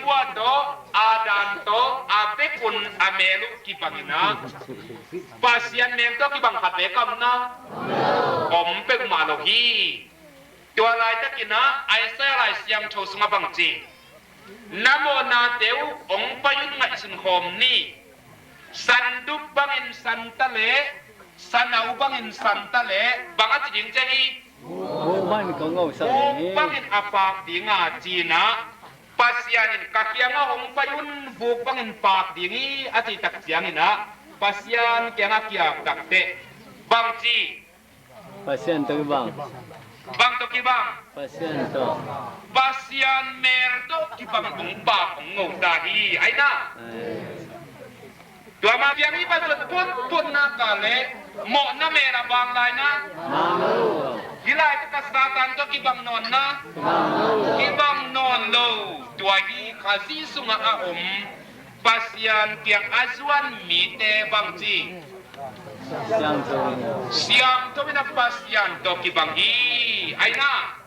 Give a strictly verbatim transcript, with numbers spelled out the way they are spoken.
Eva tawh, Adam tawh a vekun a mel uh kibang in ah, Pasian mel tawh kibang khat bek a om na? Om peuhmah lo hi. Tua laitakin ah Isaiah Lai Siangtho sungah bang ci? Na mawhnate uh hong pai un, ngaihsun khawm ni. Sandup bangin santa leh, sanau bangin santa leh, bang a ci ding ci hi? Buk bangin ka ngausak ding hi. Buk bangin a paak ding a ci-in ah, Pasian in ka kiangah hong pai un, buk bangin paak ding hi a cih tak ciangin ah, Pasian kiangah kiap takteh bang ci? Pasian tawh kibang. Bang tawh kibang? Pasian tawh. Pasian mel tawh kibang hong paak hong ngau ta hi. Ai na? Ai. Tua mah piang hi. Pasian phutphut nak leh mawhna mel a bang lai na? Bang lo. Hih laitak a Satan tawh kibang nawn na? Bang lo. Kibang nawn lo. Tua hi, Khazih sungah a om Pasian kiang a zuan mite bang ci? Siangtho in. Siangtho in a Pasian tawh kibang hi. Ai na?